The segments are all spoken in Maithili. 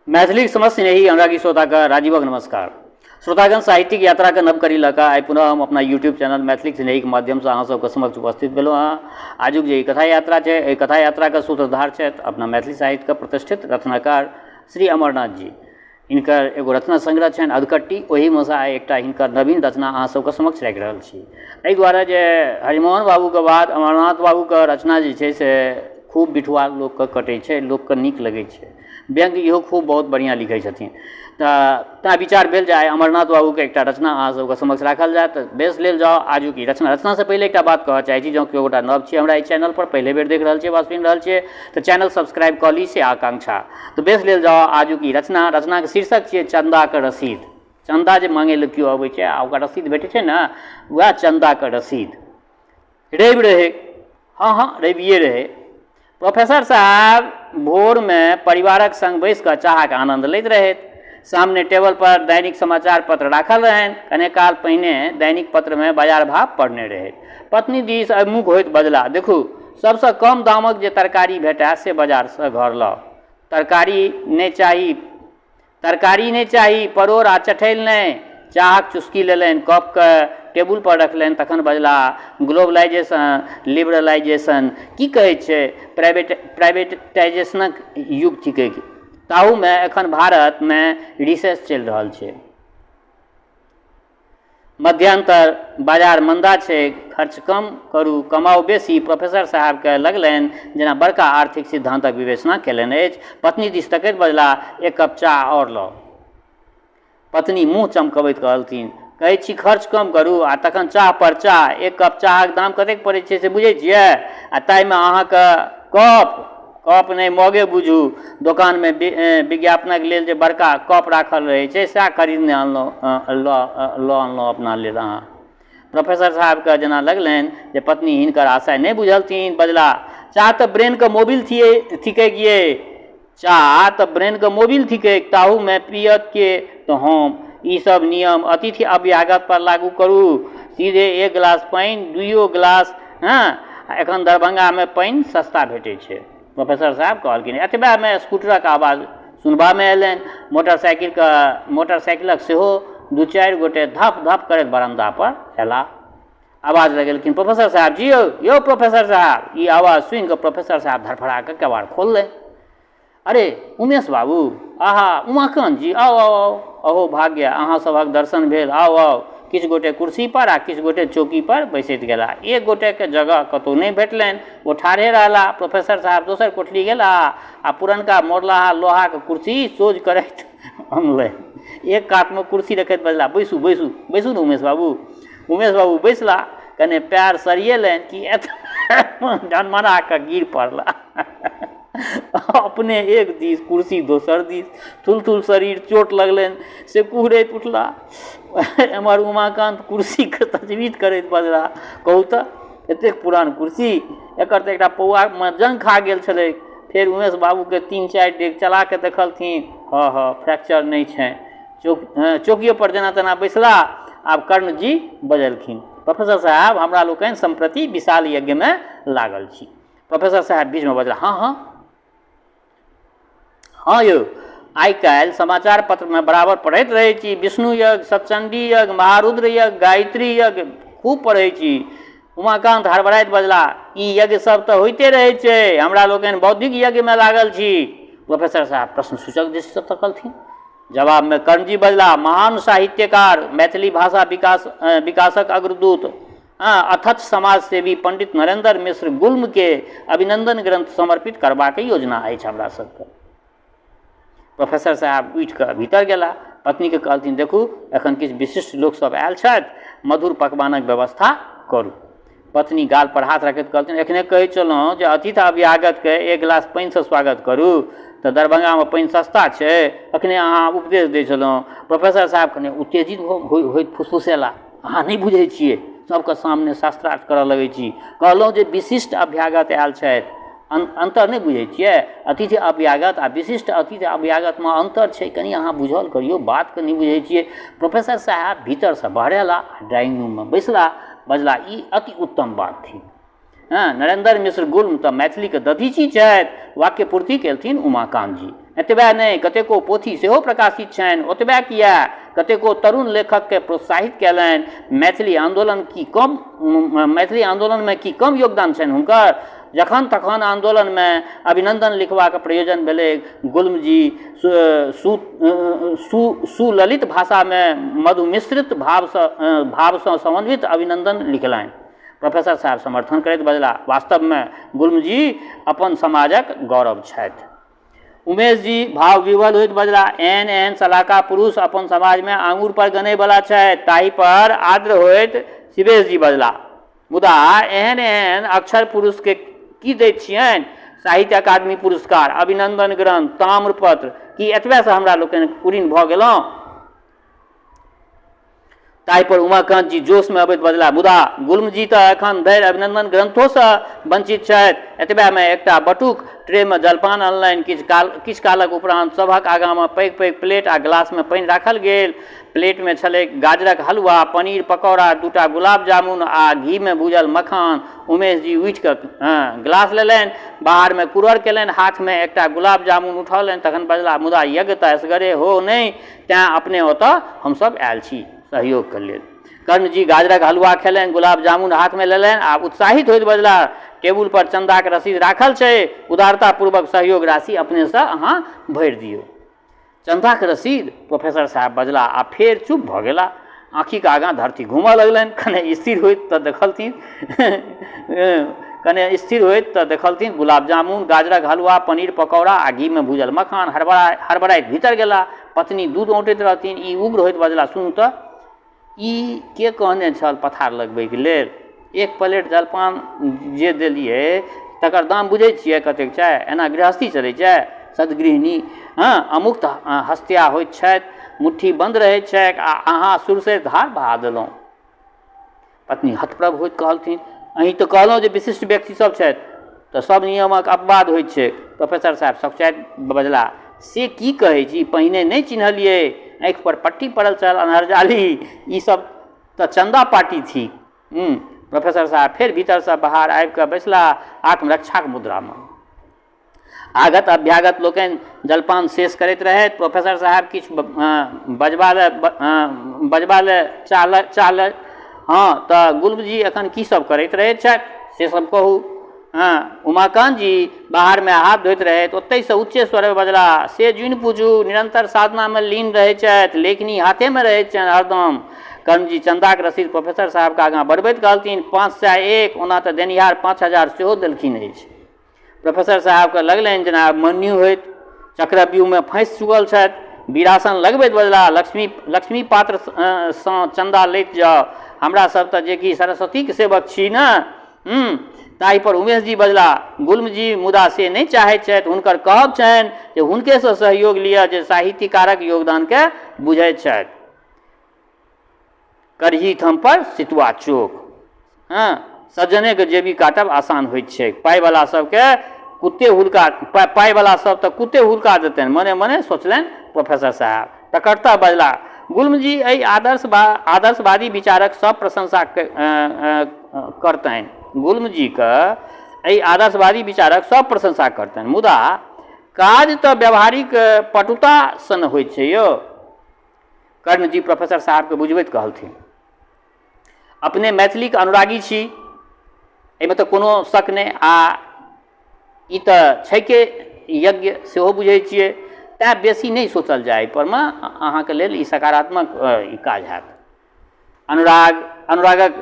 मैथिलीक समस्त स्नेही अनुरागी श्रोताके राजीवक नमस्कार। श्रोतागण, साहित्यिक यात्राके नव कड़ी लऽ कऽ आइ पुनः हम अपना यूट्यूब चैनल मैथिलीक स्नेहीके माध्यमसँ अहाँ सबके समक्ष उपस्थित भेलहुँ हँ। आजुक जे ई कथा यात्रा छै, एहि कथा यात्राके सूत्रधार छथि अपना मैथिली साहित्यके प्रतिष्ठित रचनाकार श्री अमरनाथ जी। हिनकर एगो रचना संग्रह छनि अधकट्टी, ओहिमे सँ आइ एकटा हिनकर नवीन रचना अहाँ सबके समक्ष राखि रहल छी। एहि दुआरे जे हरिमोहन बाबूके बाद अमरनाथ बाबूके रचना जे छै से खूब बिठुआ लोकके कटै छै, लोकके नीक लगै छै। व्यङ्ग्य इहो खूब बहुत बढ़िआँ लिखै छथिन, तऽ तैँ विचार भेल जे आइ अमरनाथ बाबूके एकटा रचना अहाँ सबके समक्ष राखल जाय। तऽ बेस, लेल जाउ आजुक ई रचना। रचनासँ पहिले एकटा बात कहऽ चाहै छी, जँ केओ गोटा नव छियै हमरा एहि चैनलपर, पहिले बेर देख रहल छियै वा सुनि रहल छियै, तऽ चैनल सब्सक्राइब कऽ ली, से आकांक्षा। तऽ बेस, लेल जाउ आजुक ई रचना। रचनाके शीर्षक छियै चन्दाके रसीद। चन्दा जे माँगै लए केओ अबै छै आ ओकरा रसीद भेटै छै ने, वएह चन्दाके रसीद। रवि रहै, हँ हँ, रविए रहै। प्रोफेसर साहब भोरमे परिवारक संग बैसि कऽ चाहक आनन्द लैत रहथि। सामने टेबल पर दैनिक समाचार पत्र राखल रहनि। कने काल पहिने दैनिक पत्रमे बाजार भाव पढ़ने रहथि। पत्नी दिस अभिमुख होइत बजलाह, देखू, सबसँ कम दामक जे तरकारी भेटए से बाजारसँ घर लाउ। तरकारी नहि चाही, तरकारी नहि चाही, परोड़ आ चठैल नहि। चाहक चुस्की लेलनि, कपकेँ टेबुलपर रखलनि, तखन बजलाह, ग्लोबलाइजेशन, लिबरलाइजेशन, की कहैत छै, प्राइवेट प्राइवेटाइजेशनक युग थिकैक। ताहूमे एखन भारतमे रिसेस चलि रहल छै। मध्यान्तर बाजार मन्दा छैक, खर्च कम करू, कमाउ बेसी। प्रोफेसर साहबकेँ लगलनि जेना बड़का आर्थिक सिद्धान्तक विवेचना केलनि अछि। पत्नी दिस तकैत बजलाह, एक कप चाह आओर लाउ। पत्नी मुँह चमकबैत कहलथिन, कहै छी खर्च कम करू आ तखन चाह पर चाह। एक कप चाहक दाम कतेक पड़ैत छै से बुझै छियै? आ ताहिमे अहाँके कप? कप नहि, मगे बुझू। दोकानमे विज्ञापनक लेल जे बड़का कप राखल रहै छै सएह खरीदने अनलहुँ, लऽ अनलहुँ अपना लेल अहाँ। प्रोफेसर साहबकेँ जेना लगलनि जे पत्नी हिनकर आशय नहि बुझलथिन। बजलाह, चाह तऽ ब्रेनके मोबिल थिकैक यै। चाह तऽ ब्रेनके मोबिल थिकैक, ताहूमे पियत के तऽ हम। ई सभ नियम अतिथि अभ्यागत पर लागू करू। सीधे एक गिलास पानि, दुइयो गिलास। हँ, एखन दरभंगामे पानि सस्ता भेटै छै। प्रोफेसर साहब कहलखिन। एतबेमे स्कूटरक आवाज सुनबामे अयलनि। मोटरसाइकिलके मोटरसाइकिलक सेहो। दू चारि गोटे धप धप करैत बरन्दा पर अयलाह। आवाज लगेलखिन, प्रोफेसर साहब जी यौ, यौ प्रोफेसर साहब। ई आवाज सुनि कऽ प्रोफेसर साहब धड़फड़ा कऽ केबाड़ खोललनि। अरे उमेश बाबू, आहा उमाकान्त जी, आउ आउ आउ। अहो भाग्य, अहाँ सभक दर्शन भेल, आउ आउ। किछु गोटे कुर्सी पर आ किछु गोटे चौकी पर बैसैत गेलाह। एक गोटेके जगह कतहु नहि भेटलनि, ओ ठाढ़े रहलाह। प्रोफेसर साहब दोसर कोठली गेलाह आ पुरनका मोड़लाहा लोहाक कुर्सी सोझ करैत अनलनि। एक कातमे कुर्सी रखैत बजलाह, बैसू बैसू, बैसू ने उमेश बाबू। उमेश बाबू बैसला, कने पएर सरियेलनि कि एतबे ढनमना कऽ गिर पड़ला। अपने एक दिस, कुर्सी दोसर दिस, थुल थुल शरीर, चोट लगलनि से कुहरैत उठला। एम्हर उमाकान्त कुर्सीके तजवीज करैत बजला, कहू तऽ, एतेक पुरान कुर्सी, एकर तऽ एकटा पौआमे जङ्ग खा गेल छलै। फेर उमेश बाबूके तीन चारि डेग चला कऽ देखलथिन, हँ हँ, फ्रैक्चर नहि छनि। चौकिए पर जेना तेना बैसला। आब कर्णजी बजलखिन, प्रोफेसर साहब, हमरा लोकनि सम्प्रति विशाल यज्ञमे लागल छी। प्रोफेसर साहब बीचमे बजला, हँ हँ हँ यौ, आइ काल्हि समाचार पत्रमे बराबर पढ़ैत रहै छी, विष्णु यज्ञ, सतचण्डी यज्ञ, महारुद्र यज्ञ, गायत्री यज्ञ, खूब पढ़ै छी। उमाकान्त हड़बड़ाइत बजला, ई यज्ञ सब तऽ होइते रहै छै, हमरा लोकनि बौद्धिक यज्ञमे लागल छी। प्रोफेसर साहब प्रश्नसूचक दृष्टिसँ तकलथिन। जवाबमे कर्णजी बजला, महान साहित्यकार, मैथिली भाषा विकासक अग्रदूत, अथच समाजसेवी पंडित नरेन्द्र मिश्र गुल्मके अभिनन्दन ग्रंथ समर्पित करबाक योजना अछि हमरा सबके। प्रोफेसर साहब उठि कऽ भीतर गेला। पत्नीके कहलथिन, देखू, एखन किछु विशिष्ट लोकसभ आयल छथि, मधुर पकवानक व्यवस्था करू। पत्नी गाल पर हाथ रखैत कहलथिन, एखने कहै छलहुँ जे अतिथि अभ्यागतके एक गिलास पानिसँ स्वागत करू, तऽ दरभंगामे पानि सस्ता छै, एखने अहाँ उपदेश दै छलहुँ। प्रोफेसर साहब कने उत्तेजित होइत फुसफुसेला, अहाँ नहि बुझै छियै, सबके सामने शास्त्रार्थ करऽ लगै छी। कहलहुँ जे विशिष्ट अभ्यागत आयल छथि। अन्तर नहि बुझै छियै? अतिथि अभ्यागत आ विशिष्ट अतिथि अभ्यागतमे अन्तर छै, कनि अहाँ बुझल करियौ बातके, नहि बुझै छियै? प्रोफेसर साहब भीतरसँ बहरेला, ड्राइंग रूममे बैसला। बजला, ई अति उत्तम बात थिक। हँ, नरेन्द्र मिश्र गुल्म तऽ मैथिलीके दधीची छथि। वाक्य पूर्ति केलथिन उमाकान्त जी, एतबे नहि, कतेको पोथी सेहो प्रकाशित छनि। ओतबे किए, कतेको तरुण लेखककेँ प्रोत्साहित कयलनि। मैथिली आन्दोलन की कम मैथिली आन्दोलनमे की कम योगदान छनि हुनकर? जखन तखन आन्दोलनमे अभिनन्दन लिखबाक प्रयोजन भेलै, गुल्मजी सुललित भाषामे मधुमिश्रित भावसँ भावसँ समन्वित अभिनन्दन लिखलनि। प्रोफेसर साहब समर्थन करैत बजलाह, वास्तवमे गुल्मजी अपन समाजक गौरव छथि। उमेश जी भाव विह्वल होइत बजलाह, एहन एहन शलाका पुरुष अपन समाजमे आङुर पर गनैवला छथि। ताहि पर आर्द्र होइत शिवेश जी बजलाह, मुदा एहन एहन अक्षर पुरुषके की दैत छियनि? साहित्य अकादमी पुरस्कार, अभिनन्दन ग्रन्थ, ताम्रपत्र, की एतबेसँ हमरा लोकनि उऋण भऽ गेलहुँ? ताहिपर उमाकान्त जी जोशमे अबैत बजलाह, मुदा गुल्मजी तऽ एखन धरि अभिनन्दन ग्रन्थोसँ वञ्चित छथि। एतबेमे एकटा बटुक ट्रेमे जलपान अनलनि। किछु कालक उपरान्त सभक आगाँमे पैघ-पैघ प्लेट आ ग्लासमे पानि राखल गेल। प्लेटमे छलैक गाजरक हलुआ, पनीर पकौड़ा, दूटा गुलाब जामुन आ घीमे भूजल मखान। उमेश जी उठि कऽ ग्लास लेलनि, बाहरमे कुरड़ केलनि, हाथमे एकटा गुलाब जामुन उठौलनि, तखन बजलाह, मुदा यज्ञ तऽ एसगरे हो नहि, तेँ अपने ओतऽ हमसभ आयल छी सहयोगके लेल। कर्णजी गाजरक हलुआ खेलनि, गुलाब जामुन हाथमे लेलनि आ उत्साहित होइत बजलाह, टेबुल पर चन्दाक रसीद राखल छै, उदारतापूर्वक सहयोग राशि अपनेसँ अहाँ भरि दियौ। चन्दाक रसीद? प्रोफेसर साहेब बजलाह आ फेर चुप भऽ गेलाह। आँखिक आगाँ धरती घूमऽ लगलनि। कने स्थिर होइत तऽ देखलथिन कने स्थिर होइत तऽ देखलथिन गुलाब जामुन, गाजरक हलुआ, पनीर पकौड़ा आ घीमे भूजल मखान। हड़बड़ाइत भीतर गेलाह। पत्नी दूध औंटैत रहथिन। ई उग्र होइत बजलाह, सुनू तऽ, ई के कहने छल पथार लगबैके लेल? एक प्लेट जलपान जे देलियै तकर दाम बुझै छियै कतेक छै? एना गृहस्थी चलै छै? सद्गृहिणी हँ अमुक्त हस्त्या होइत छथि, मुट्ठी बन्द रहैत छैक आ अहाँ सुरसरि धार बहा देलहुँ। पत्नी हतप्रभ होइत कहलथिन, अहीं तऽ कहलहुँ जे विशिष्ट व्यक्ति सब छथि तऽ सब नियमक अपवाद होइत छैक। प्रोफेसर साहेब सकुचाइत बजलाह, से की कहै छी, पहिने नहि चिन्हलियै, आँखि पर पट्टी पड़ल छल अन्हरजाली, ई सब तऽ चन्दा पार्टी थिक। प्रोफेसर साहब फेर भीतरसँ बाहर आबि कऽ बैसलाह आत्मरक्षाक मुद्रामे। आगत अभ्यागत लोकनि जलपान शेष करैत रहथि। प्रोफेसर साहब किछु बजबा लए बजबा लए चाहल हँ तऽ गुल्मजी एखन की सब करैत रहैत छथि से सब कहू। हँ, उमाकान्त जी बाहरमे हाथ धोइत रहथि, ओतहिसँ उच्चे स्वरमे बजलाह, से जुनि पूछू, निरन्तर साधनामे लीन रहैत छथि, लेखनी हाथेमे रहैत छनि हरदम। कर्मजी चन्दाक रसीद प्रोफेसर साहबके आगाँ बढ़बैत कहलथिन, 501, ओना तऽ देनिहार 5000 सेहो देलखिन अछि। प्रोफेसर साहबके लगलनि जेना अभिमन्यु होइत चक्रव्यूहमे फँसि चुकल छथि। वीरासन लगबैत बजलाह, लक्ष्मी लक्ष्मी पात्रसँ चन्दा लैत जाउ, हमरा सब तऽ जेकि सरस्वतीक सेवक छी ने। ताहि पर उमेश जी बजलाह, गुल्मजी मुदा से नहि चाहैत छथि। हुनकर कहब छनि जे हुनकेसँ सहयोग लिअ जे साहित्यकारक योगदानकेँ बुझैत छथि। करही थम पर सितुआ चोक। हँ, सज्जनेके जेबी काटब आसान होइत छैक। पाइवला सबके कुत्ते हुलका, पाइवला सब तऽ कुत्ते हुलका देतनि, मने मने सोचलनि प्रोफेसर साहब। प्रकटतः बजलाह, गुल्मजी एहि आदर्शवादी विचारक सब प्रशंसा करतनि। गुल्मजीके एहि आदर्शवादी विचारक सब प्रशंसा करतनि, मुदा काज तऽ व्यावहारिक पटुता सन होइत छै यौ। कर्णजी प्रोफेसर साहबके बुझबैत कहलथिन, अपने मैथिलीके अनुरागी छी, एहिमे तऽ कोनो शक नहि, आ ई तऽ छैके यज्ञ सेहो बुझै छियै, तैँ बेसी नहि सोचल जाय एहिपरमे, अहाँके लेल ई सकारात्मक ई काज हैत। अनुरागक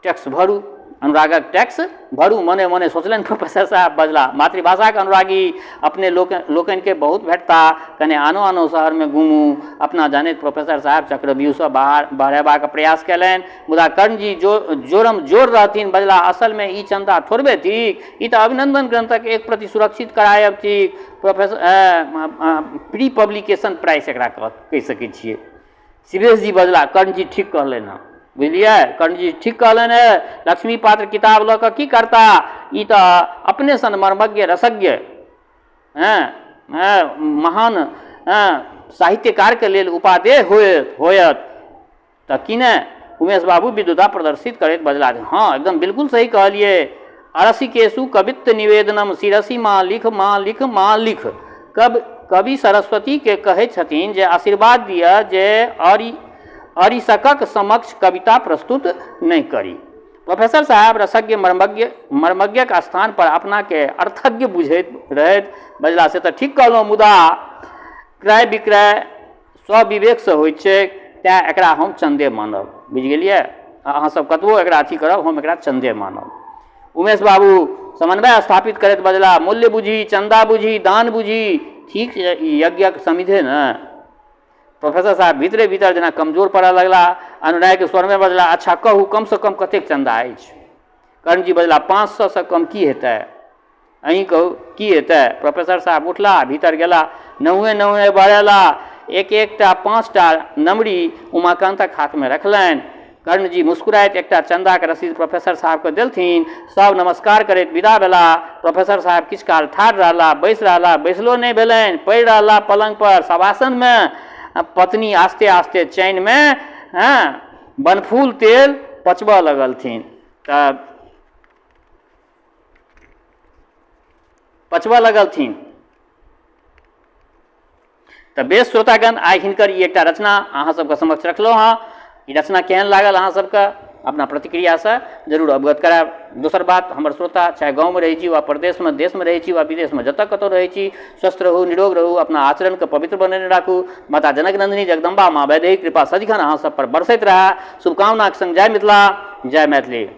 टैक्स भरू, अनुरागक टैक्स भरू, मने मने सोचलनि प्रोफेसर साहब। बजलाह, मातृभाषाक अनुरागी अपने लोकनिके बहुत भेटता, कने आनो आनो शहरमे घुमू। अपना जानैत प्रोफेसर साहब चक्रव्यूहसँ बाहर बहरेबाक प्रयास कयलनि, मुदा कर्णजी जोरम जोर रहथिन। बजलाह, असलमे ई चन्दा थोड़बे थिक, ई तऽ अभिनन्दन ग्रन्थक एक प्रति सुरक्षित करायब थिक। प्रोफेसर प्री पब्लिकेशन प्राइस एकरा कहि सकै छियै। शिवेश जी बजलाह, कर्णजी ठीक कहलनि हँ, बुझलियै, कर्णजी ठीक कहलनि हँ। लक्ष्मी पात्र किताब लऽ कऽ की करता, ई तऽ अपने सन मर्मज्ञ रसज्ञ हँ हँ महान हँ साहित्यकारके लेल उपादेय होयत तऽ कि नहि? उमेश बाबू विद्वता प्रदर्शित करैत बजलाह, हँ एकदम बिल्कुल सही कहलियै। अरसिकेशु कवित्व निवेदनम शिरसि माँ लिख माँ लिख माँ लिख। कवि कवि सरस्वतीके कहै छथिन जे आशीर्वाद दिअ जे अरि अरिसकक समक्ष कविता प्रस्तुत नहि करी। प्रोफेसर साहेब रसज्ञ मर्मज्ञ मर्मज्ञक स्थान पर अपनाके अर्थज्ञ बुझैत रहथि। बजला, से तऽ ठीक कहलहुँ, मुदा क्रय विक्रय स्वविवेकसँ होइत छैक, तेँ एकरा हम चन्दे मानब। बुझि गेलियै? अहाँ सब कतबो एकरा अथी करब, हम एकरा चन्दे मानब। उमेश बाबू समन्वय स्थापित करैत बजला, मूल्य बुझी, चन्दा बुझी, दान बुझी, ठीक ई यज्ञक समिधे ने। प्रोफेसर साहब भीतरे भीतर जेना कमजोर पड़ऽ लगला। अनुनयके स्वरमे बजला, अच्छा कहू, कमसँ कम कतेक चन्दा अछि? कर्णजी बजला, 500सँ कम की हेतै? अहीं कहू, की हेतै? प्रोफेसर साहब उठला, भीतर गेला, नहुए नहुए बहरेला, एक एकटा 5टा नमरी उमाकान्तक हाथमे रखलनि। कर्णजी मुस्कुराइत एकटा चन्दाक रसीद प्रोफेसर साहबकेँ देलथिन। सभ नमस्कार करैत विदा भेलाह। प्रोफेसर साहब किछु काल ठाढ़ रहलाह, बैसि रहलाह, बैसलो नहि भेलनि, पड़ि रहलाह पलंग पर शवासनमे। पत्नी आस्ते आस्ते चैनमे हँ बनफूल तेल पचबऽ लगलथिन। तऽ पचबऽ लगलथिन। तऽ बेस श्रोतागण, आइ हिनकर ई एकटा रचना अहाँ सबके समक्ष रखलहुँ हँ। ई रचना केहन लागल अहाँ सबके, अपना प्रतिक्रियासँ जरूर अवगत करायब। दोसर बात, हमर श्रोता चाहे गाँवमे रहै छी वा परदेशमे, देशमे रहै छी वा विदेशमे, जतऽ कतहु रहै छी, स्वस्थ रहू, निरोग रहू, अपना आचरणके पवित्र बनेने राखू। माता जनक नन्दिनी जगदम्बा माँ वैदेही कृपा सदिखन अहाँ सब पर बरसैत रहए। शुभकामनाक संग जय मिथिला, जय मैथिली।